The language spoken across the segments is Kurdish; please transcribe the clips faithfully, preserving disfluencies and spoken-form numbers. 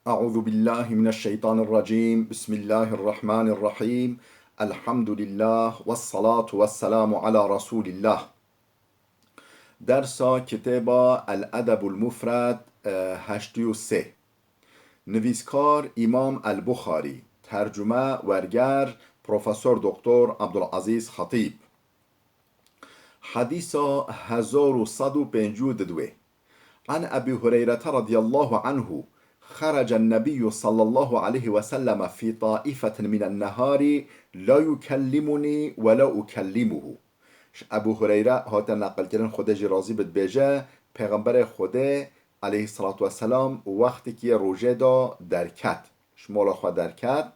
أعوذ بالله من الشيطان الرجيم. بسم الله الرحمن الرحيم. الحمد لله والصلاة والسلام على رسول الله. Dersa kitêba El Edebul Mufred, e, heştê û sê. Nivîskar Îmam El Buxarî, tercume, werger, Profesor Doktor Abdulazîz Xatîb. Hedîsa hezar û sed û pêncî û diduwê. An Ebî Hureyrete radiyallahu anhu, خرج النبي صلى الله عليه وسلم في طائفة من النهار لا يكلمني ولا أكلمه. Ji Ebû Hureyre hate neqilkirin, Xwedê jî razî bi, dibêje, Pêxemberê Xwedê aleyhisselatu vesselam wextekî rojê de derket, ji mala xwe derket.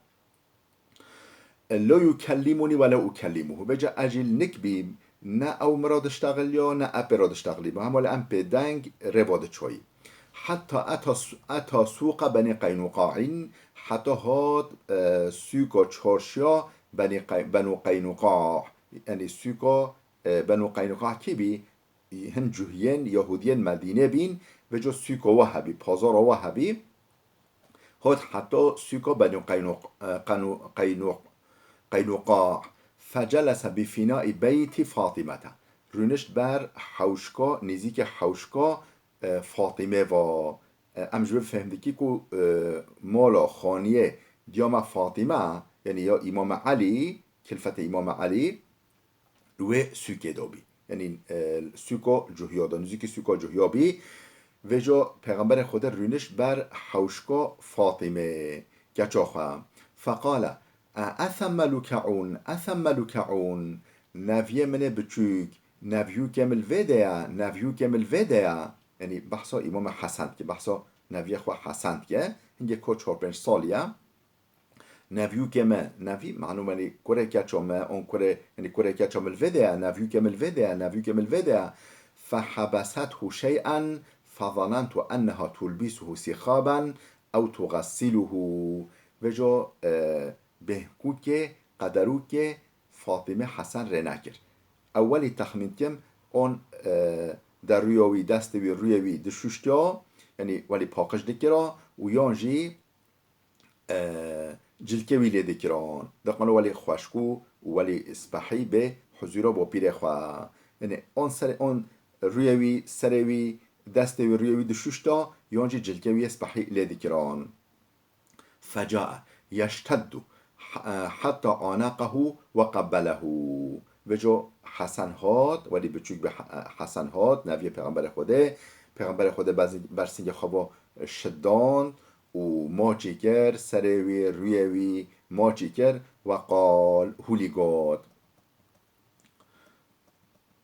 La yukellimuni ve la ukellimuhu. Vêca ez jî li nik bîm, ne ew min re diştexiliya, ne ez pê re diştexilî bim. Hema li em pê deng rê ve diçoyî. Heta eta su-, eta sûqa Benî Qeynuqaîn, heta hat, e, sûka çarşiya Benî Qey-, Benû Qeynuqa. Yanî sûka, e, Benû Qeynuqa kî bî? Hin Cuhiyên, Yahudiyên Medînê bîn, vêca sûka we hebî, pazara we hebî. Hot heta sûka Benû Qeynuq-, e, Qenu-, Qeynuq-, Qeynuqa. Fecelese bi fînaî beyti Fatîmete. Rûnişt ber hewşka, nêzîkê hewşka, e, Fatîmê va. E, em ji vir fehm dikî ku, e, mala, xaniyê diya me Fatîme, yanî ya Îmam Elî, kilfetê Îmam Elî, li wê sûkê de bî. Yanî, e, sûka Cuhiya de, nêzîkî sûka Cuhiya bî. Vêca Pêxemberê Xwedê rûnişt ber hewşka Fatîmê, keça xwe. Feqale, "E, ethemme luke'ûn, ethemme luke'ûn." Neviyê min ê biçûk, neviyûkê min li vê de ye, neviyûkê min li vê de ye. Yanî behsa Îmam Hesen dike, behsa neviyê xwe Hesen dike. Hingê ko çar pênc salî ye. Neviyûkê me, nevî, mano, yanî kurê keça me, on kurê, yanî kurê keça me li vê de ye, neviyûkê me li vê de ye, neviyûkê me li vê de ye. Fehebesethu şey'en fezanentu enneha tulbisuhu sixaben ew tuxessiluhu. Vêca, e, bêhkûkê, qederûkê Fatîme Hesen rê nekir. Ew welî texmîn dikim, on, e, derûya wî, destê wî, rûyê wî dişuştiya, yanî welî paqij dikira û yan jî e, cilkê wî lê dikiran. Diqano welî xweşkû û welî spehî bê huzûra bo pîrê xwe. Yanî on serê, on rûyê wî, serê wî, destê wî, rûyê wî dişuşta, yan jî cilkê wî yê spehî lê dikiran. Fecae yeşteddu, e, heta aneqehu ve qebbelehu. Vêco Hesen hat, welî biçûk bê He-, Hesen hat, neviyê Pêxemberê Xwedê. Pêxemberê Xwedê bezin-, bersingê xwe bo şidand û maçî kir, serê wî, rûyê wî maçî kir, ve qal, hûlî got.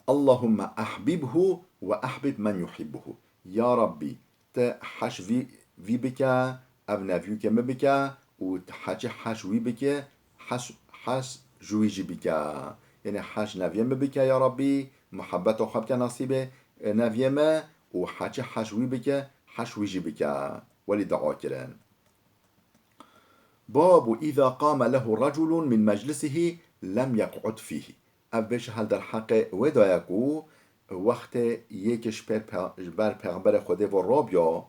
Allahumme ahbibhu ve ahbib men yuhibbuhu. Ya Rabbî, ti heş vî, vî bike, ev neviyûkê min bike û ti heçî heş wî bike, heş, heş ji wî jî bike. Yanî heş neviyê min bike, ya Rabbî, muhebbeta xwe bike nasîbê, e, neviyê min û heçî heş wî bike, heş wî jî bike. Welî dua kirin. Babu îza qame lehu reculun min meclisihi lem yeq'ud fîhi. Ev bêje hel derheqê wê daye ku wextê yekê ji pêr pe-, ji ber Pêxemberê Xwedê ve rabiya,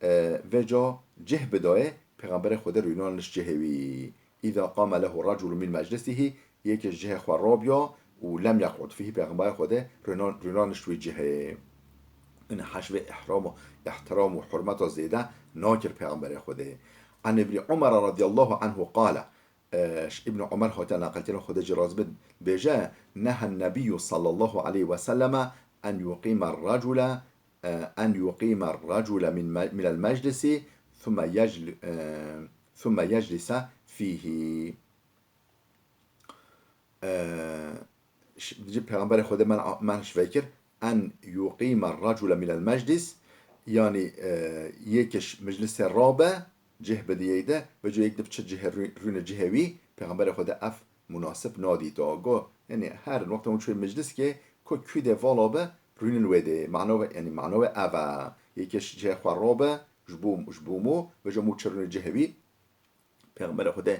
e, vêca cih bidayê, Pêxemberê Xwedê rûnanişt cihê wî. Îza qame lehu reculun min meclisihi, yekê ji cihê xwe rabiya û lem yeq'ud fîhî, Pêxemberê Xwedê rûnan-, rûnanişt wî cihê. Yanî heş vê îhram û îhtiram û hurmeta zêde nakir Pêxemberê Xwedê. An Îbnî Umar radiyallahu anhu qale, e, ji Îbnî Umar hate neqilkirin, Xwedê jî razî bin, bêje, "Nehen Nebiyyu sallallahu aleyhi ve selleme en yuqîme recule, e, en yuqîme recule min me-, minel meclisi thumme yecl-, e, thumme yeclise fîhî." E, ş-, dibêje Pêxemberê Xwedê men-, men'ş vekir, "En yuqîme recule minel meclis", yanî, e, yekê ji meclisê rabe, cih bidiyê de, vêco yek di biçe cihê rû-, rûne cihê wî, Pêxemberê Xwedê ev munasib nadîta. Got, yanî her wexta hûn çûyê mecliskê, ku kû dê vala be, rûnin wê dê. Mano ve, yanî mano ve ev e. Yekê ji cihê xwe rabe, ji bo, ji bo mo, vêco mo çi rûne cihê wî, Pêxemberê Xwedê,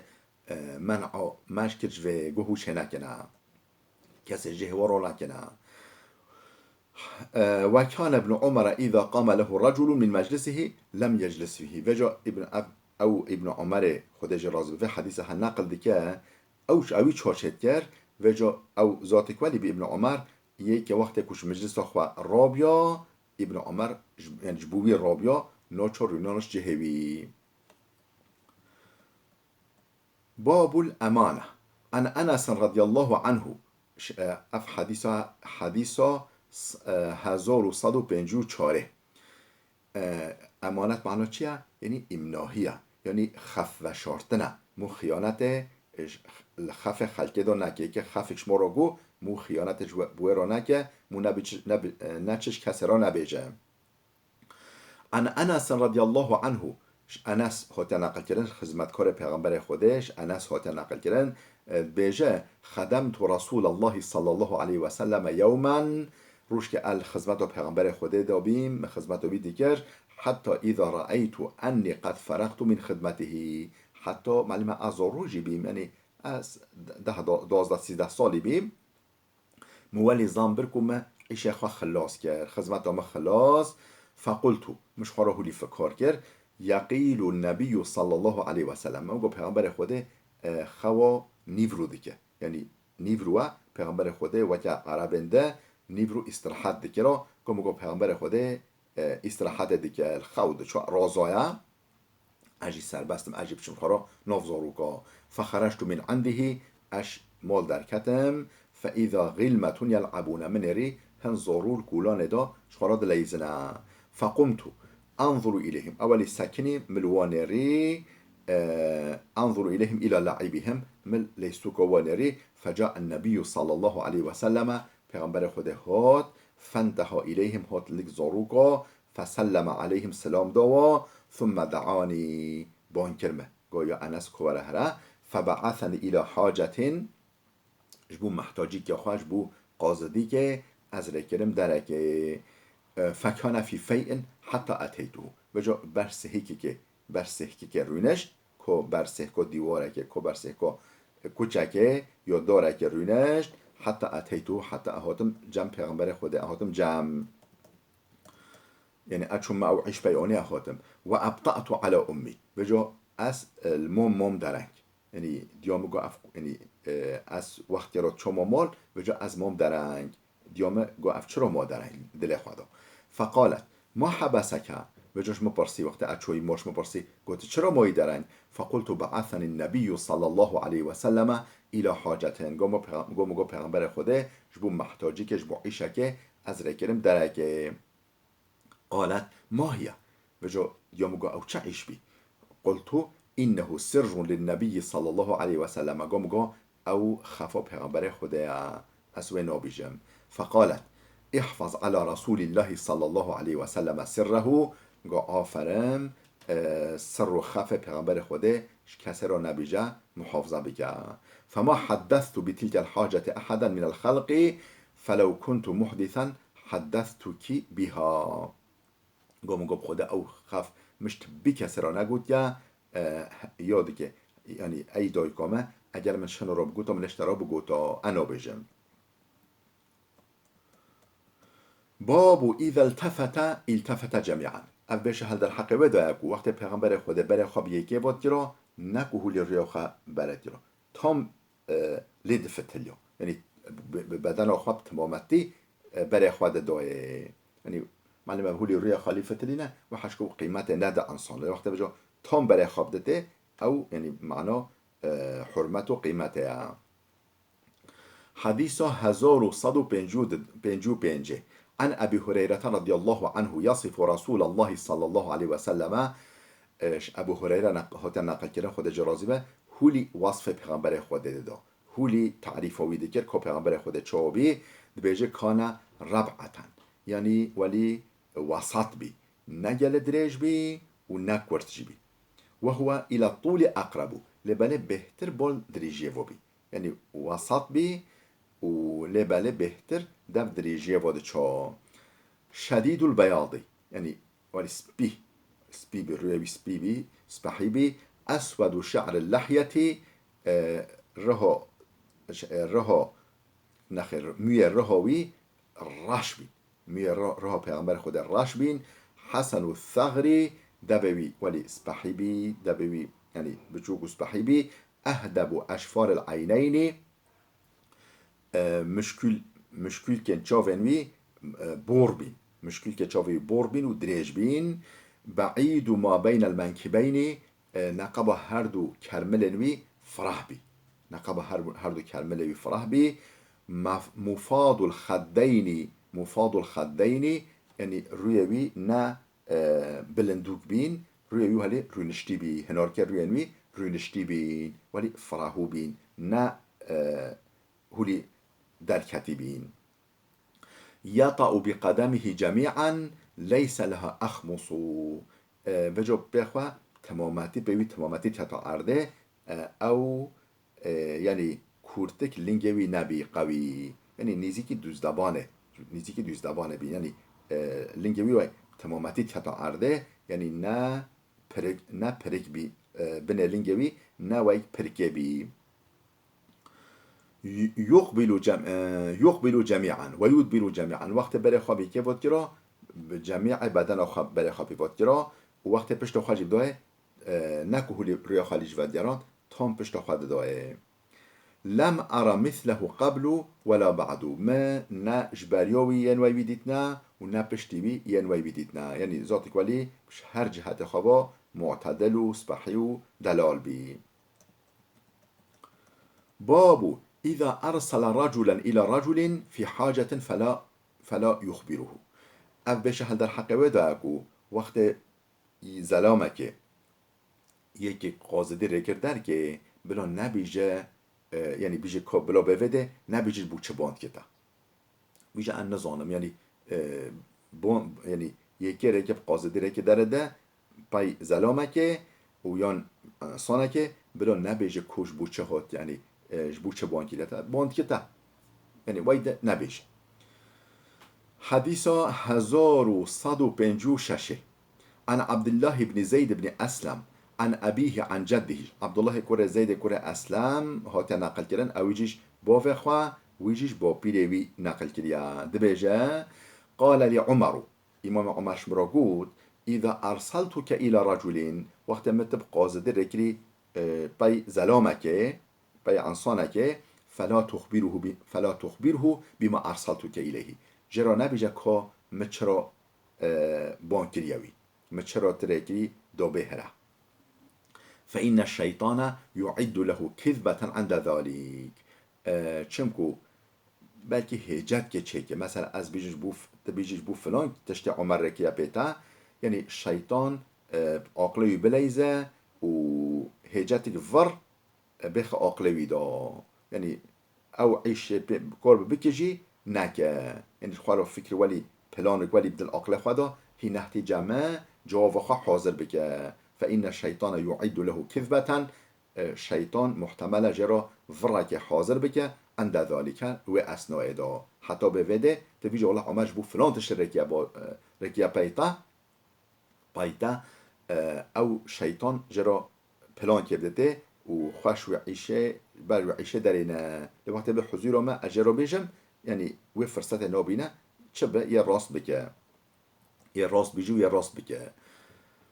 e, men'a, men'ş kir ji vê, got hûn çê nekine. Kesê ji hêwa ro nekine. E, "Ve kâne ibnu Umara îzâ qâme lehu reculun min meclisihi lem yeclis fîhî." Veca Ibn Ab-, ew Ibn Umerê, Xwedê jê razî be, vê hedîsa he neqil dike, ew, ewî çaçê dikir, veca ew zatek welî bi Ibn Umer, yê ke wextê ku ji meclisa xwe rabiya, Ibn Umer ji, yani ji bo wî rabiya, naçar rûnaniş cihê wî. Babul emane. An Enesin radiyallahu anhu. Ş-, e, ev hedîsa, hedîsa s-, e, hezar û sed û pêncî û çar e. E, emanet mana çi ye? Yanî îmnahî ye. Yanî xef veşartin e. Mû xiyanetê, e, j-, li xefê xelkê de neke. Ke xefek ji me re got, mû xiyanetê ji we, bi wê re neke, mû nebî çi-, nebî, e, ne çi ji kesê re nebêje. An Enesin radiyallahu anhu, ji Enes hate neqilkirin, xizmetkarê Pêxemberê Xwedê, ji Enes hate neqilkirin, e, dibêje, "Xedemtu Resûlallahî sallallahu aleyhi ve selleme yewmen", rojke ez li xizmeta Pêxemberê Xwedê de bîm, min xizmeta wî dikir, "hetta îza reeytu ennî qed ferextu min xidmetihî", heta melime ez zarû jî bîm, yanî ez deh, do-, dozdeh, sîzdeh salî bîm. Min welî zan bir ku min îşê xwe xilas kir, xizmeta min xilas. Fequltu, min ji xwe re hûlî fikar kir, "Yeqîlu nebiyyu sallallahu aleyhi ve sellem." Min got, Pêxemberê Xwedê, e, xewa nîvro dike. Yanî nîvro e, Pêxemberê Xwedê weke erebên de nîvro îstirahet dikira. Ku min got, Pêxemberê Xwedê, e, îstirahetê dike, li xew diçe, razaya. Ez jî serbest im, ez jî biçim xwe re nav zaroka. Fexerectu min indihî, ez ji mal derketim. Feîza xîlmetun yel'ebûne, min nêrî hin zarû li kolanê de ji xwe re dileyîzine. Fequmtu enzuru îleyhim, ewelî sekinî min li wan nêrî, e, enzuru îleyhim îla le'îbîhim, min leystoka wan nêrî. Fecae nebiyyû sallallahu aleyhi ve selleme, Pêxemberê Xwedê hat, fenteha îleyhim, hat lik zaroka, feselleme aleyhim, selam da wa, thumme de'anî, ban kir min. Got, "Ya Enes, ku were here." Febe'asenî îla hacetin, ji bo mehtacîkê xwe, ji bo qazidîkê, ez rê kirim derekê. E, fekane fî fey'in heta eteytuhu. Veca ber sihikikê, ber sihikikê rûnişt, ko ber sihko dîwarekê, ko ber sihko kuçekê, yo dorekê rûnişt, heta eteytuhu, heta ehatim cem Pêxemberê Xwedê, ehatim cem. Yanî ez çûm me ew îş pey onê ehatim. Ve ebta'tu ala ummî. Veco ez, e, li mom mom dereng. Yanî diya min got ev, yanî, e, ez wextê re çûme mal, veco ez mom dereng. Diya min got ev çira ma dereng dilê xwe de. Feqalet, ma hebeseke? Veco ji min pirsî, wextê ez çûyî mal ji min pirsî, got, çira mayî dereng? Fequltu be'asenî nebiyyû sallallahu aleyhi ve selleme îla hacetin. Got min pêxe-, got min got Pêxemberê Xwedê ji bo mehtacîkê, ji bo îşekê ez rê kirim derekê. Qalet, ma hiye? Veco diya min got, ew çi îş bî? Qultu, innehu sirrun linnebiyyi sallallahu aleyhi ve sellem. Got min got, ew xefa Pêxemberê Xwedê ye. Ez wê nabêjim. Feqalet, ihfaz ala Resûlîllahî sallallahu aleyhi ve sellem sirrehu. Got, aferin, e, sirr û xefê Pêxemberê Xwedê ji kesê re nebêje, muhafaza bike. Fema heddestu bi tilkel haceti eheden minel xelqî, felew kuntu muhdisen heddestuki biha. Got min got, bi Xwedê ew xef min ji tibbî kesê re negotiye, e, ya dike, yanî ey dayika me, eger min şino re bigota, min ji te re bigota, ez nabêjim. Babu îze iltefete, iltefete cemî'an. Ev bêşe hel derheqê wê de ye ku wextê Pêxemberê Xwedê berê xwe bi yekê ve dikira, ne ku hûlî rûya xwe berê dikira. Tam, e, lê difitiliya. Yanî bi, bi bedena xwe bi temametî, e, berê xwe didayê. Yanî, malum ev hûlî rûya xwe lê fitilîne, û heşko qîmetê nede însan. Lê wextê veco tam berê xwe biditê, ew, yanî, mana, e, hurmet û qîmetê ye. Hedîsa hezar û sed û pêncî û pêncî û pêncê. An Ebî Hureyrete radiyallahu anhu yasifu Resûlallahî sallallahu aleyhi ve selleme, e, ji Ebû Hureyre neq-, hate neqilkirin, Xwedê jê razî be, hûlî wasfê Pêxemberê Xwedê dida. Hûlî tarîfa wî dikir, ku Pêxemberê Xwedê çawa bî, dibêje, kane reb'eten. Yanî welî wesat bî. Ne gelê dirêj bî û ne kurt jî bî. Ve huwe île tûlî eqrebû. Lê belê bêhtir bol dirêjiyê vo bî. Yanî wesat bî û lê belê bêhtir dev dirêjiyê vo diço. Şedîdul beyadî. Yanî welî spî. Spî bî, rûyê wî spî bî, spehî bî. Eswedu şe'ril lehyetî, e, riho, e, riho, nexêr, mûyê riho wî reş bî. Miyê ro-, roha Pêxemberê Xwedê reş bîn. Hesen û Thexrî, devê wî welî spehî bî, devê wî, yanî biçûk û spehî bî. Ehdebu eşfaril eyneynî, e, mişkûl-, mişkûlkên çavên wî, e, bor bîn. Mişkûlkê çavê wî bor bîn û dirêj bîn. Be'îdu ma beynel menkibeynî, e, neqeba her du kermilên wî fireh bî. Neqeba her, her du kermilê wî fireh bî. Maf-, mufadul xeddeynî, mufadul xeddeynî, yanî rûyê wî ne, e, bilindûk bîn, rûyê wî welî rûniştî bî. Hinarkê rûyên wî rûniştî bîn, welî firehû bîn, ne, e, hûlî derketî bîn. Yeta'u bi qedemihî cemî'en leyse leha exmusu. E, veco pê xwe temametî, pê wî temametî teta erdê, e, ew, e, yanî kûrtik lingê wî nebî qewî. Yanî nîzîkî dûzdebanê, nîzîkî dûzdebanê bî. Yanî, e, lingê wî wey temametî teta erdê, yanî ne pirik, ne pirik bî, e, binê lingê wî ne weyk pirikê bî. Y-, yuqbilu cem-, e, yuqbilu cemî'an ve yudbiru cemî'an. Wextê berê xwe bî kê votkira, bi cemî'ê bedena xwe berê xwe bî votkira û wextê pişta xwe jî bidayê, e, ne ku hûlî rûya xwe lî ji ve digerand, tam pişta xwe didayê. Lem ara mislehu qeblu ve la ba'du. Me ne ji beriya wî yên wey wî dîtine û ne piştî wî yên wey wî dîtine. Yanî zatik welî ji her cihetê xwe ve mu'tedil û spehî û delal bî. Babu, îza ersela raculen îla raculin fî hacetin fela, fela yuxbiruhu. Ev bêşe hel derheqê wê daye ku wextê zelamekê yekê qazidî rêkir derkê, bila nebêje, e, yanî bêje ka bila bevê de, nebêje ji bo çi band kete. Bêje en nizanim, yanî, e, bon, yanî yekê rêkê bi qazidî rêkê dere de, pey zelamekê û yan, e, insanekê, bila nebêje ko ji bo çi hat, yanî, e, ji bo çi band kete, band kete. Yanî wey de nebêje. Hedîsa hezar û sed û pêncî û şeş. An Abdullah ibn Zeyd ibn Eslem, an ebîhi an ceddihî. Abdullahê kurê Zeydê kurê Eslem hate neqil kirin, ew jî ji bavê xwe, wî jî ji bapîrê wî neqil kiriye. Dibêje, qale lî Umeru, Îmamê Umer ji min re got, îza erseltuke îla raculin, wextê min tu bi qazidî rêkirî, e, pey zelamekê, pey ensanekê, fela tuxbirhu bi-, fela tuxbirhu bima erseltuke îleyhî. Jê re nebêje ka min çira, e, ban kiriye wî. Min çira tu rêkirî dobê here. Fe inne şeytane yu'iddu lehu kizbeten inde zalik. E, çimku belkî hêcet ke çêke. Mesela ez bêjim ji bo f-, tu bêjî ji bo filan tiştê Omer rêkiya pê te. Yanî şeytan, e, aqilê wî bileyze û hêcetik vir, e, bêxe aqilê wî de. Yanî ew îşê pê kar bi bike jî neke. Yanî xwe re fikir welî, planik welî bi dil aqilê xwe de, hî nehtîce me, cewaba xwe hazir bike. Fe inne şeytane yu'iddu lehu kizbeten, e, şeytan muhtemel e jê re vireke hazir bike, ende zalike, wê esnayê de. Heta bê vê de, tu bêjî, wela Omer ji bo filan tişt rêkiya bo-, e, rêkiya pey te, pey te, e, ew şeytan jê re plan kê dide û xweş wê îşê, ber wê îşê derêne. Lê wextê bi huzûra me, ez jê re bêjim, yanî wê firsetê nabîne, çi be, yê rast bike. Yê rast bêjî û yê rast bike.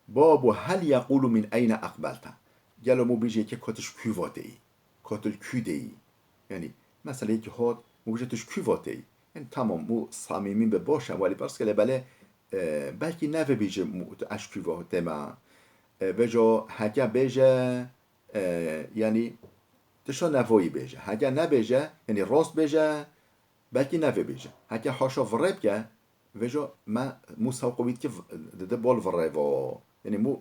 Babu hel yekulu min eyne ekbelte. Gelo mû bêjê ke ka tu ji kû vateyî? Ka tu li kû deyî? Yanî, mesela yekî hat, mû bêje tu ji kû vateyî? Yanî, tamam, mû samîmî be baş e, welî pers ke lê belê, e, belkî nevê bêje mû tu ez ji kû vatê me. E, bêjo heke bêje, e, yanî, tişta nevoyî bêje. Heke nebêje, yanî rast bêje, belkî nevê bêje. Heke haşa virê bike, vêjo me mû sewqo wî dike v-, dide bol virê vo. Yanî mû,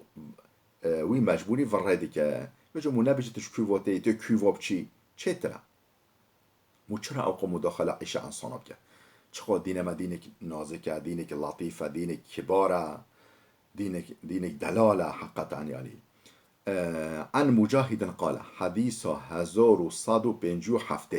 e, wî mecbûrî virê dike. Vêjo mû nebêje tu ji kû vateyî, tu kû va biçî. Çêtir e. Mû çira ew qo mudaxele îşa insana bike? Çiqo dîne me dînek nazik e, dînek letîf e, dînek kibar e, dînek, dînek delal e heqetan yanî. E, an Mucahidin qale, hedîsa hezar û sed û pêncî û heft.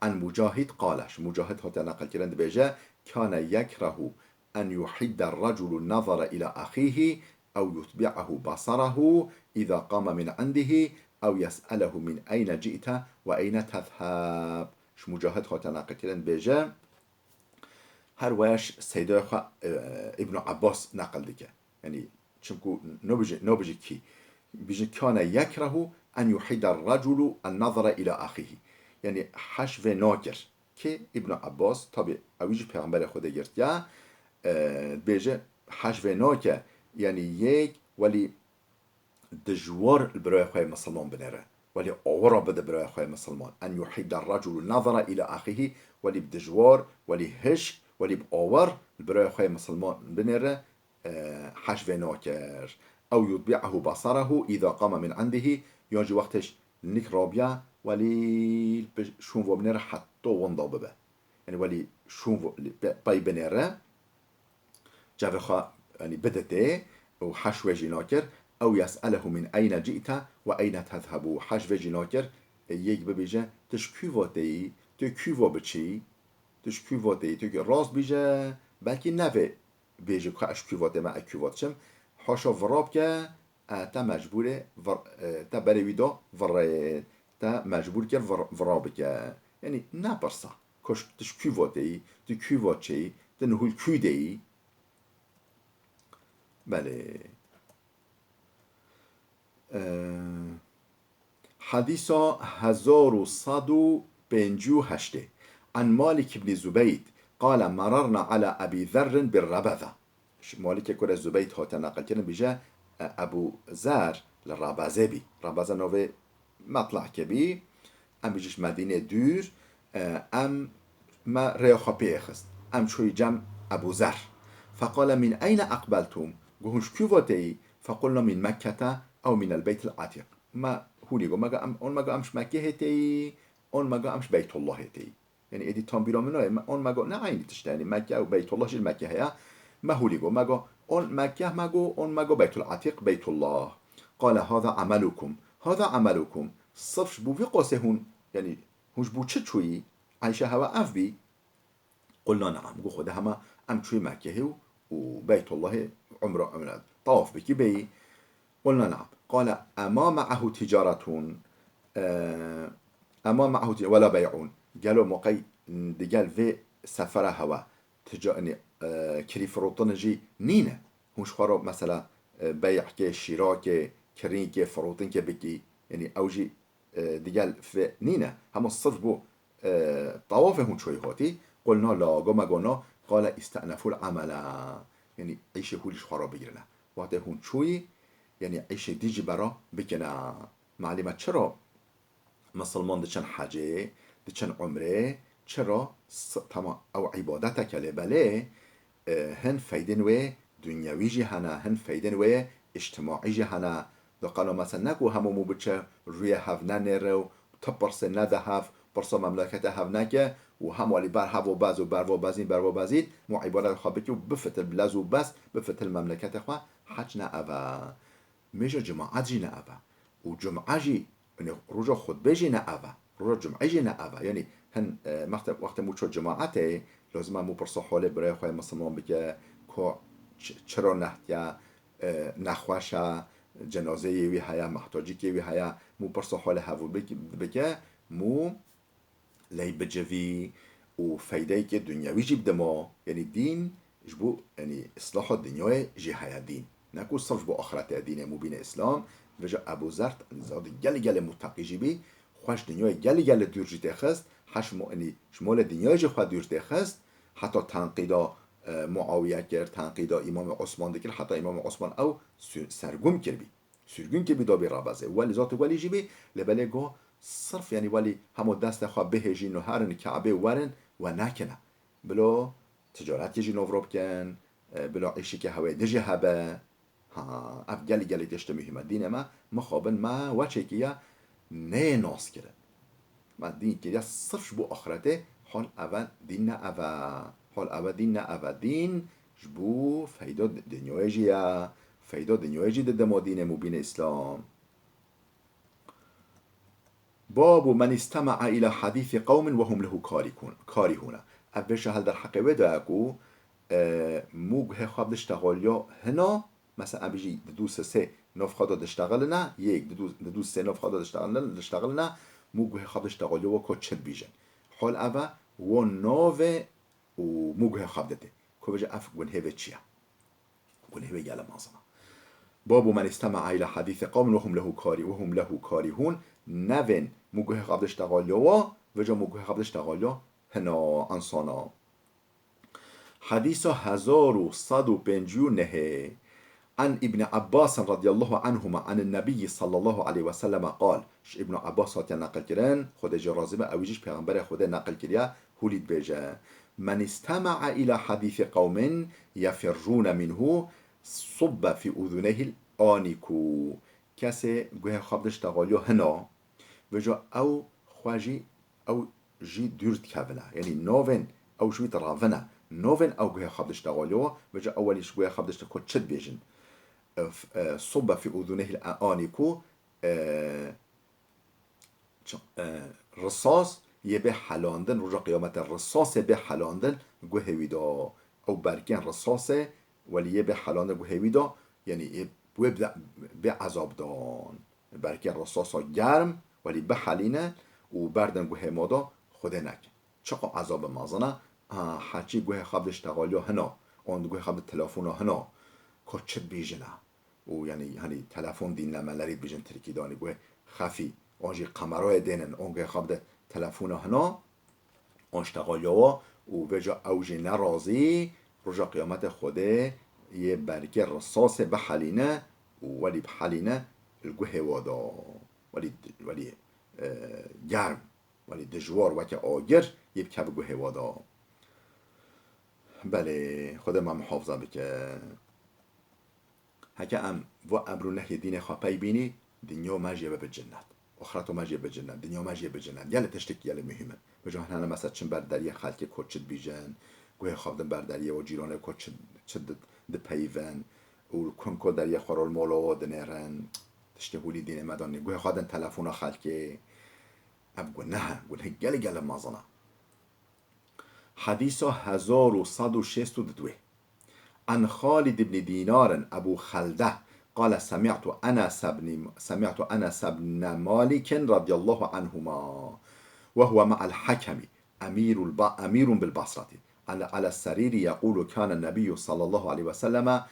An Mucahid qale, ji Mucahid hate neqilkirin dibêje, kane yekrehu en yuhidde reculu nazara ila axîhi ew yutbi'ahu basarahu îza qama min indihi ew yes'elehu min eyne ci'te ve eyne tezheb. Ji Mucahid hate neqilkirin dibêje, Her weş seydoya xwe, e, Îbn Abbas neqil dike. Yanî, çimku nobijî, nobijî kî? Bijî, "Kâne yekrehu en yuhîde reculu en nazara ila axîhî." Yanî, heş vê nakir. Kê? Îbn Abbas, tabî ew jî Pêxemberê Xwedê girtiya, e, dibêje, heş vê nake, yanî yek welî dijwar li birayê xwe yê misilman binêre. Welî awira bide birayê xwe yê misilman. En yuhîde reculu nazara ila axîhî, welî bi dijwar, welî hişk, welî bi awir li birayê xwe yê misilman binêre, e, heş vê nakir. Ew yutbi'ahu basarahu îza qama min indihî, yan jî wextê ji nik rabiya, welî bi şûn ve binêre heta winda bibe. Yanî welî şûn ve, li pe-, pey binêre, çavê xwe, yanî biditê û heş vê jî nakir. Ew yes'elehu min eyne ci'te ve eyne tezhebu. Heş vê jî nakir, e, yek bibêje, "Tu ji kû ve têyî? Tu kû ve biçî? Tu ji kû ve têyî? Tu kû-" Rast bêje, belkî nevê bêje ku ez ji kû ve tême, ez kû ve diçim. Haşa vira bike, e, te mecbûr e vir-, e, te berê wî da virê, te mecbûr kir vir-, vira bike. Yanî ne pirsa. Koş, tu ji kû ve têyî, tu kû ve çêyî, tu niha li kû de yî. Belê. E, Hedîsa hezar û sed û pêncî û heştê. An Malik ibn Zubeyd, qale merarna ala Ebî Zerrin bir Rebeza. Ji Malikê ku re Zubeyd hate neqilkirin, bîje, e, Ebû Zer li Rebezê bî. Rebeze navê metlehkê bî. Em bîje ji Medînê dûr, e, em me rêya xwe pê xist. Em çûyî cem Ebû Zer. Feqale min eyne eqbeltum? Got, hûn ji kû ve têyî? Fequlna min Mekkete ew min el Beyt el Atîq. Me hûnî got, me got em, on me got em ji Mekkehê têyî, on me got em ji Beytullahê têyî. Yanî êdî tam bîra min nayê. Me, on me got ne eynî tişt e. Yanî Mekke û Beytullah jî li Mekke heye. Me hûlî got. Me got, on Mekke me got, on me got Beytul Atîq, Beytullah. Qale, "Hâzâ emelukum. Hâzâ emelukum." Sirf ji bo vî qasê hûn, yanî hûn ji bo çi çûyî? Eyşe hewa ev bî? Qulna, "Neam." Got, "Xwedê hema em çûyî Mekkehê û, û Beytullahê umre, umre, tawaf bikî bêyî." Qulna, "Neam." Qale, "Ema me'ehu ticaretun, e, ema me'ehu ti-, wela bey'un." Gelo moqey digel vê sefera hewa tica-, yanî, e, kirî firotin jî nîne? Hûn ji xwe re mesela, e, bey'kê, şîrakê, kirînkê, firotinkê bikî, yanî ew jî, e, digel vê nîne? Hema sirf bo, e, tawafê hûn çûyî hatî? Qulna, "La." Got, me got, "Na." Qale, "İste'neful amela." Yanî îşê hûlî ji xwe re bigirine. Wextê hûn çûyî, yanî îşê dî jî bera bikine. Malî me çira misilman diçin hecê, diçin umrê, çira s-, tema ew îbadeteke lê belê, e, hin feydên wê dunyewî jî hene, hin feydên wê îctimaî jî hene. Di qalo mesela ne ku hemû mû biçe rûyê hev nenêre û ti pirsê nede hev, pirsa memleketê hev neke û hemû alî ber hev û bez û bervo bezîn, bervo bezîn, mû îbadet xwe bike û bifitil bi lez û bez, bifitil memleketê xwe, hec ne ev e. Mêja cemaet jî ne ev e. Û cum'e jî, yanî roja xutbê jî ne ev e. Roja cum'ê jî ne ev e. Yanî hin, e, wextê, wextê mû ço cemaetê, lazim e mû pirsa holê birayê xwe yê misilman bike, ko ç-, çira nehtiye, e, nexweş e, cenazeyê wî heye, mehtacîkê wî heye, mû pirsa holê hevû bik-, bike, mû lê bicivî û feydeyekê dunyewî jî bidima. Yanî dîn ji bo, yanî, islaha dinyayê jî heye dîn. Ne ku sirf ji bo axretê dînê mubînê Îslam. Vêca Ebû Zer, zat gelê gelê muteqî jî bî, xwe ji dinyayê gelê gelê dûr jî têxist, heş mo-, yanî, ji molê dinyayê jî xwe dûr têxist, heta tenqîda, e, Muawiye kir, tenqîda Îmamê Osman dikir, heta Îmamê Osman ew sü-, sergûm kiribî. Sürgün kiribî dabî Rebezê. Welî zat welî jî bî, lê belê got, sirf, yanî, welî hemo destê xwe bihêjîn û herin Ke'bê werin, we nekine. Bilo ticaretkê jî navro bikin, e, bilo îşikê hewê dijî hebe. Ha, ev gelî gelî tiştê muhîm e. Dînê me, mixabin me weçekî ye neyê nas kirin. Me dîn kiriye sirf ji bo axretê, hal eve dîn ne eve. Hal eve dîn ne eve. Dîn ji bo feyda di-, dinyayê jî ye. Feyda dinyayê jî didima dînê mubînê Îslam. Babu men istema'a ila hadîsî qewmin ve hum lehu karîkûn-, karîhûne. Ev bêşe hel derheqê wê de ye ku, e, mû guhê xwe bi diştexaliya hina, mesela, em bijî di dû sê nav xwe de diştexiline, yek, di dû, di dû sê nav xwe de diştexiline, diştexiline, mû guhê xwe diştexaliya weko çi dibîjin. Hol ev e, wo navê û mû guhê xwe biditê. Ku vêca ev gunhê vê çi ye? Gunhê vê gele mezin e. Babu men istema'a ila hadîsê qewmin ve hum lehu karî-, ve hum lehu karîhûn. Nevên mû guhê xwe bidişte xaliya wa, vêca mû guhê xwe bidişte xaliya hina, ensana. Hedîsa hezar û sed û pêncî û nehê. An Îbni Abbas radiyallahu anhuma an Nebiyyi sallallahu aleyhi ve selleme qal. Ji Îbnu Abbas hatiye neqil kirin, Xwedê jê razî be, ew jî ji Pêxemberê Xwedê neqil kiriye, hûlî dibêje: Men istema'a ila hadîsî qewmin yefirrûne minhu subbe fî uduneyhil aniku. Kesê guhê xwe bidişte xaliya hina, vêca ew xwe jî, ew jî dûr dikevine. Yanî navên ew ji wî direvine. Navên ew guhê xwe bidişte xaliya, vêca ew welî ji guhê xwe bidişte ku çi dibêjin. E, f-, e, subbe fî uduneyhil aniku, e, ç-, e, risas yê bê helandin, roja qiyametê risasê bê helandin guhê wî de. Ew berkên risasê welî yê bê helandin guhê wî de, yanî yê wê bide, bê ezab dan. Berkên risasa germ, welî bihelîne û berdin guhê ma de, Xwedê neke. Çiqa ezab mezin e, ha, heçî guhê xwe bidişte xaliya hina, an di guhê xwe bide telefona hina, ka çi dibêjine. Û yanî, hanî telefon dinlemeleri dibêjin tirkî de, hanî guhê xefî, an jî kamerayê dênin, an guhê xwe bide telefona hina, an ji texaliya wa û vêca ew jî nerazî, roja qiyametê Xwedê yê berkê risasê bihelîne û welî bihelîne li guhê wa de. Welî, welî, e, germ, welî dijwar weke agir yê bikeve guhê wa de. Belê, Xwedê me muhafaza bike. Heke em va emr û nehyê dînê xwe pey bînî, dinya me jê bibe cinnet. Axireta me jê bibe cinnet, dinya me jê bibe cinnet. Gelek tiştek gelek muhîm in. Vêca hene mesela çin ber deriyê xelkê ku çi dibîjin, guhê xwe bidin ber deriyê û cîranê ku çi, çi di-, dipeyivin û li ku deriyê xwe re li mala we dinêrin. Tiştê hûlî dînê me de nî. Guhê xwe din telefona xelkê. Ev guneh e, guneh gelek gelek mezin e. Hedîsa hezar û sed û şêst û du. An Xalid ibn Dînar, Ebû Xelde, qale: Semî'tu Enes ibn, semî'tu Enes ibn Malik radiyallahu anhuma ve huve ma'al Hakemi, emîrul ba-, emîrun bil Basrati. An, ala serîri yequlu kâne nebiyyu sallallahu aleyhi ve selleme,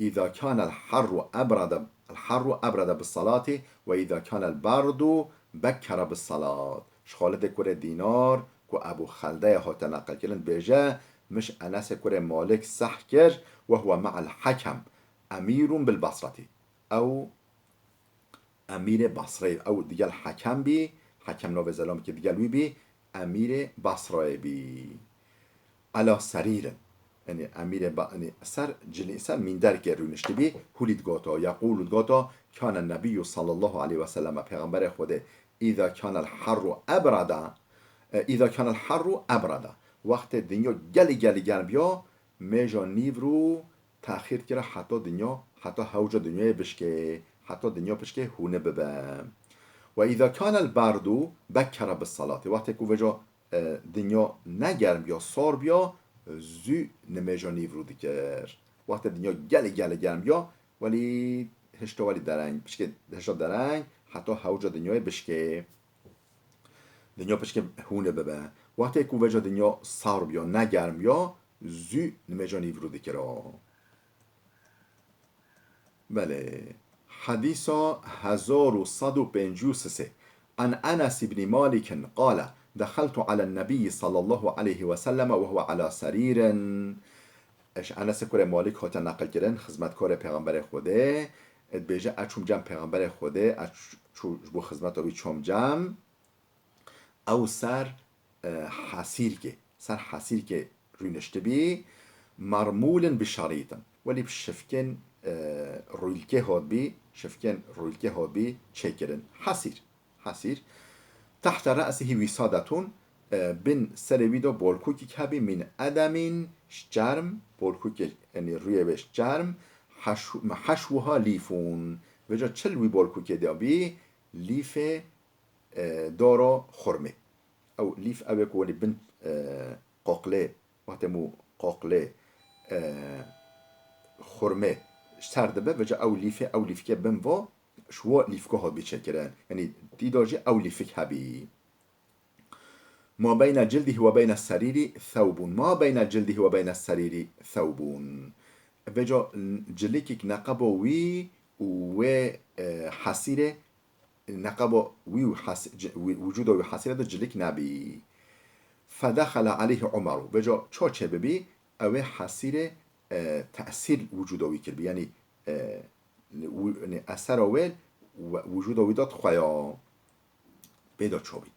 îza kânel harru ebrede, el harru ebrede bis salati ve îza kânel bardu bekkere bis salat. Ji Xalidê kurê Dînar, ku Ebû Xeldeyê hate neqilkirin, dibêje: Min ji Enesê kurê Malik seh kir, ve huve me'el Hekem, emîrun bil Basrati. Ew emîrê Basreyê, ew digel Hekem bî, Hekem navê zelamekî digel wî bî, emîrê Basrayê bî. Ala serîrin. Yanî emîrê ba-, yanî ser cilî, ser mînderkê rûniştibî, hûlî digota, yeqûlu digota, kâne nebiyyu sallallahu aleyhi ve sellem, Pêxemberê Xwedê, îza kânel harru ebrada, e, îza kânel harru ebrada. Wextê dinya gelî gelî germ biya, mêja nîvrû texîr dikira heta dinya, heta hewca dinyayê bişkê, heta dinya pişkê hûne bibe. Ve îza kânel bardu bekkere bis salati. Wextê ku vêca, e, dinya ne germ biya, sar biya, zû nimêja nîvrû dikir. Wextê dinya gelê gelê germ biya, welî hişta welî dereng, pişkê hişta dereng, heta hewca dinyayê bişkê. Dinya pişkê hûne bibe. Wextê ku vêca dinya sar biya, ne germ biya, zû nimêja nîvrû dikira. Belê. Hedîsa hezar û sed û pêncî û sê. An Enes ibn Malik qale: Dexeltu alen Nebiyyi sallallahu aleyhi ve sellem ve huve ala serîrin. Ji Enesê kurê Malik hate neqilkirin, xizmetkarê Pêxemberê Xwedê, dibêje, ez çûm cem Pêxemberê Xwedê, ez çû-, çû ji bo xizmeta wî çûm cem. Ew ser, e, hesîrkê, ser hesîrkê rûniştibî, mermûlin bi şerîtin. Welî bi şifkên, e, rûlkê hatbî, şifkên rûlkê hatbî çêkirin. Hesîr, hesîr. Tehte re'sihî wîsadetun, e, bin serê wî de bolkokî hebî min edemîn, ji çerm, bolkokê, yanî rûyê wê ji çerm, heşw-, heşwuha lîfûn. Vêca çi li wî bolkokê de bî, lîfê e, dara xurmê. Ew lîf ew ê ku welî bin, e, qoqlê, wextê mû qoqlê, e, xurmê ser dibe, vêca ew lîfê, ew lîfkê bin va, ji wa lîfka hatbî çêkirin. Yanî dîda jî ew lîfik hebî. ما بين جلده وبين السرير ثوب، ما بين جلده وبين السرير ثوب. Vêca cilikek neqebo wî û wê, e, hesîrê, neqebo wî û hes-, ci-, wî, wicûda wî hesîrê de cilik nebî. فدخل عليه عمر. Vêca ça çêbibî, ew ê hesîrê, e, tesîr wicûda wî kiribî. Yanî, e, wi-, yanî esera wê we-, wicûda wî de dixweya. Pê de çabî.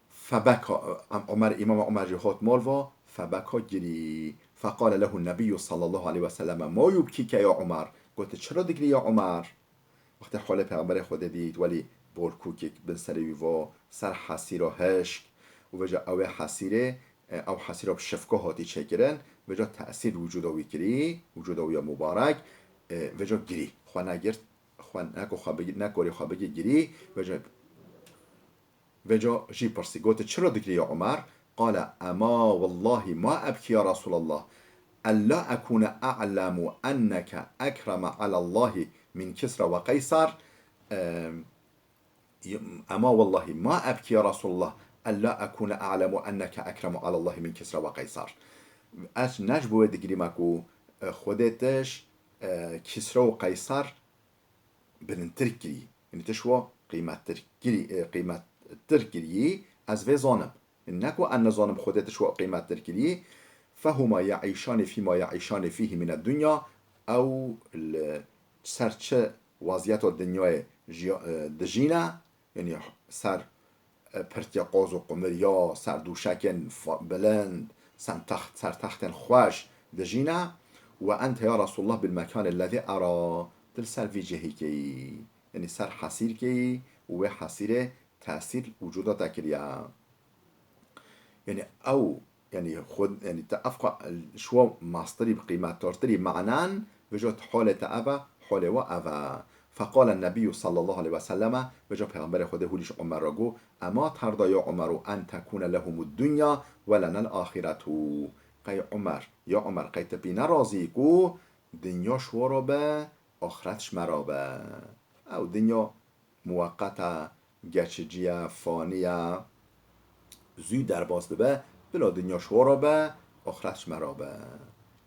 Febeka, em, Omer, Îmam Omer jî hat mal va, febeka girî. Feqale lehu Nebiyyu sallallahu aleyhi ve selleme, ma yubkîke ya Omer? Gote, çira digirî ya Omer? Wextê holê Pêxemberê Xwedê dît, welî bolkûkek bin serê wî va, ser hesîra hişk. Û vêca ew ê hesîrê, e, ew hesîra bi şifka hatî çêkirin, vêca tesîr wicûda wî kirî, wicûda wî ya mubarek, e, vêca girî. Xwe negirt, xwe neko xwe bigir, nekorî xwe bigir girî, vêca Vêca jî pirsî, gote, çira digirî ya Omer? Qale, ema wellahî ma ebkî ya Resûlallah, ella ekûne a'lemu enneke ekreme alallahi min Kisra ve Qeysar. Em, ema wellahî ma ebkî ya Resûlallah, ella ekûne a'lemu enneke ekreme alallahi min Kisra ve Qeysar. Ez ne ji bo wê digirîme ku, e, Xwedê te ji, e, Kisra û Qeysar bilindtir kirî. Yanî tu ji wa qîmettir kirî, e, qîmettir kirî, ez vê zanim. Ne ku ez nizanim, Xwedê tu ji wa qîmettir kirî. Fehuma ye'îşanî fîma ye'îşanî fîhî mîne dunya, ew li ser çi weziyeta dinyayê jiya-, e, dijîne, yanî ser, e, pirtê qoz û qumiriya, ser dûşekên fa-, bilind, ser text-, ser textên xweş dijîne, we ente ya Resûlullah bil mekanê lezî era, tu li ser vî cihî keyî, yanî ser hesîrkeyî û wê hesîrê tesîr wicûda te kiriye. Yanî ew, yanî xwe, yanî te ev xwe, ji we mastirî bi qîmetdartirî manen, vêca holê te ev e, holê we ev e. Feqale Nebiyyu sallallahu aleyhi ve selleme, vêca Pêxemberê Xwedê hûlî ji Omer re got, ema terda ya Omeru en tekûne lehumud dunya ve lenel axiretu. Qey Omer, ya Omer, qey tu pî ne razî ku dinya ji we re be, axiret ji me re be. Ew dinya muweqet e, geçici ye, fanî ye, zû derbas dibe, bila dinya ji we re be, axiret ji me re be.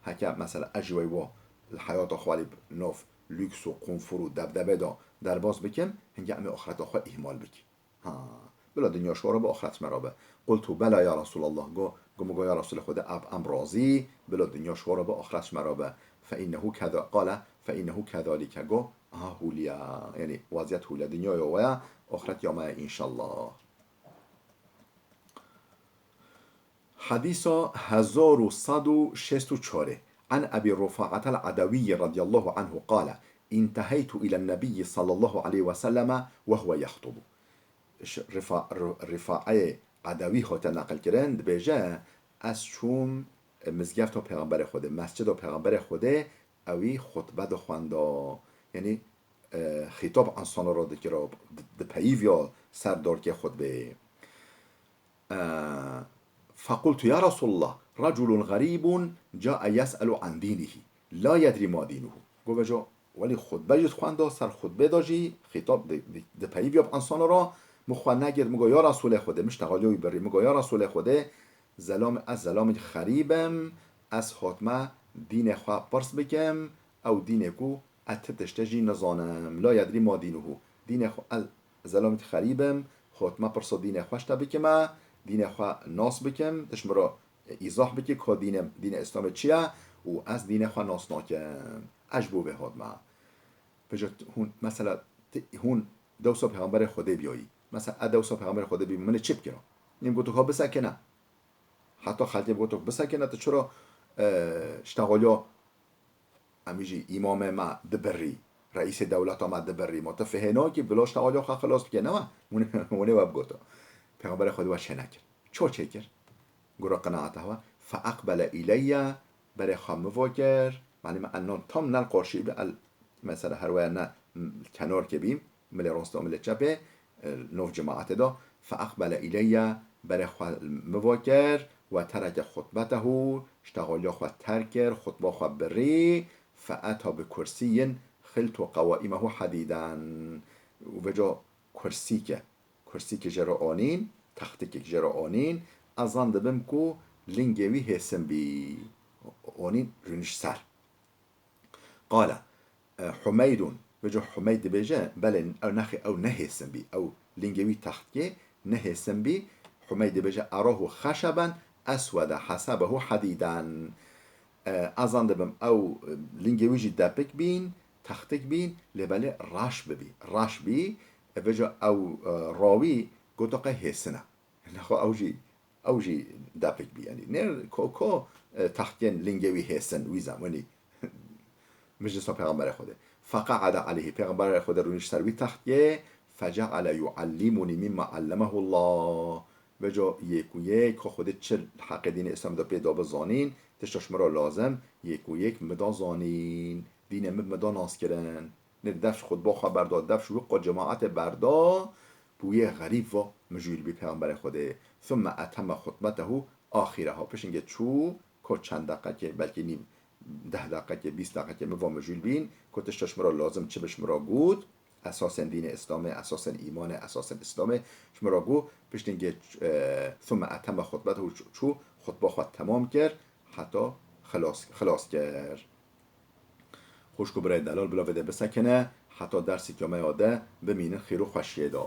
Heke mesela ez jî wey wa li heyata xwe lê bi nav lûks û qunfur û debdebê de derbas bikim, hingê em ê axireta xwe îhmal bikin. Ha, bila dinya ji we re be, axiret ji me re be. Qultu bela ya Resûlallah, go, go min go ya Resûlê Xwedê, ev em razî, bila dinya ji we re be, axiret ji me re be. Fe innehu keza-, qale, fe innehu kezalike, go, aha hûliye, yanî weziyet hûliye, dinya ya we ye, axiret ya me ye înşallah. Hadîsa hezar û sed û şêst û çar. An Ebî Rufa'atel Edewî radiyallahu anhu qale, inteheytu îlen Nebiyyi sallallahu aleyhi ve selleme ve huve yextubu. Ş-, Rifa-, Ri-, Rifaeyê Edewî hate neqilkirin, dibêje, ez çûm mizgefta Pêxemberê Xwedê, mescida Pêxemberê Xwedê, ewî xutbe dixwenda. Yanî, e, xîtab ensana re dikira, di, dipeyivya ser dorkê xutbeyê. E, fequltu ya Resûlallah, reculun xerîbun cae yes'elu an dînihî, la yedrî ma dînuhu. Got, vêca, welî xutbe jî dixwenda, ser xutbê de jî xîtab di, di, dipeyivya bi ensana re, min xwe negirt, min got, ya Resûlê Xwedê, min ji texaliya wî birî, min got, ya Resûlê Xwedê, zelam, ez zelamekî xerîb im, ez hatime dînê xwe pirs bikim, ew dînê ku ez ti tiştê jî nizanim. La yedrî ma dînuhu. Dînê xwe, ez zelamekî xerîb im, hatime pirsa dînê xwe ji te bikime, dînê xwe nas bikim, tu ji min re îzah bikî ka dînê, dînê Îslamê çi ye û ez dînê xwe nas nakim. Ez ji bo vê hatime. Vêca hûn, mesela, ti-, hûn dewsa Pêxemberê Xwedê biyayî. Mesela, ez dewsa Pêxemberê Xwedê bî, min ê çi bikira? Nîm gotu ka bisekine. Heta xelkê gotu bisekine, tu çira, e, ji texaliya Em jî îmamê me dibirî, reîsê dewleta me dibirî, ma tu fihê nakî, bila ji texaliya xwe xilas bike, ne we? Hûn, hûn ê we bigoto. Pêxemberê Xwedê we çê nekir. Ço çêkir? Gura qenaeta we. Fe eqbele îleyye, berê xwe min va kir. Yanî me enan tam ne li qarşî bî, el, mesela her waya ne, m, kenarkê bî. Milê rastê û milê çepê, e, nov cemaetê de, fe eqbele îleyye, berê xwe min va kir, we tereke xutbetehu, ji texaliya xwe terk kir, xutba xwe birî, fe eta bi kursiyyin xiltu qewaimehu hedîden. Û vêca kursîke, kursîke jê re anîn, textikek jê re anîn, Ez zan dibim ku lingê wî hêsin bî. Onî rûnişt ser. Qale, e, Humeydun, vêco Humeyd dibêje, belê ew nexê ew nehêsin bî. Ew lingê wî textkê nehêsin bî. Humeyd dibêje, Erahu xeşeben eswede hesebehu hedîden. E, ez zan dibim ew, e, lingê wî jî depik bîn, textik bîn, lê belê reş bibî. Reş bî, e, vêco ew, e, rawî goto qey hêsin e. Nexwe ew jî, ew jî depik bî. Yanî nê ko, ko, e, textên lingê wî hêsin wî zemanî. Meclisa Pêxemberê Xwedê. Feqe'ede aleyhî. Pêxemberê Xwedê rûnişt ser wî textê. Fece'ale yu'ellimunî mimma allemehullah. Vêco yek û yek, xwe Xwedê çi heqê dînê Îslamê de pê dabe zanîn, tişta ji min re lazim, yek û yek min da zanîn. Dînê min, min da naskirin. Nê def ji xutba xwe berda, def ji wî qo cemaetê berda, bi wî yê xerîb va mijûl bî Pêxemberê Xwedê. Thumme etemme xutbetehu axîreha. Pişingê çû, ko çend deqekê, belkî nîv, deh deqekê, bîst deqekê min va mijûl bîn, ko tişta ji min re lazim çi bi ji min re got, esasên dînê Îslamê, esasên îmanê, esasên Îslamê ji min re got, piştîngê, e, thumme etemme xutbetehu çû, çû, xutba xwe temam kir, heta xilas, xilas kir. Xwişk û birayê delal bila vê de bisekine, heta dersê me ya de bimînin xêr û xweşiyê de.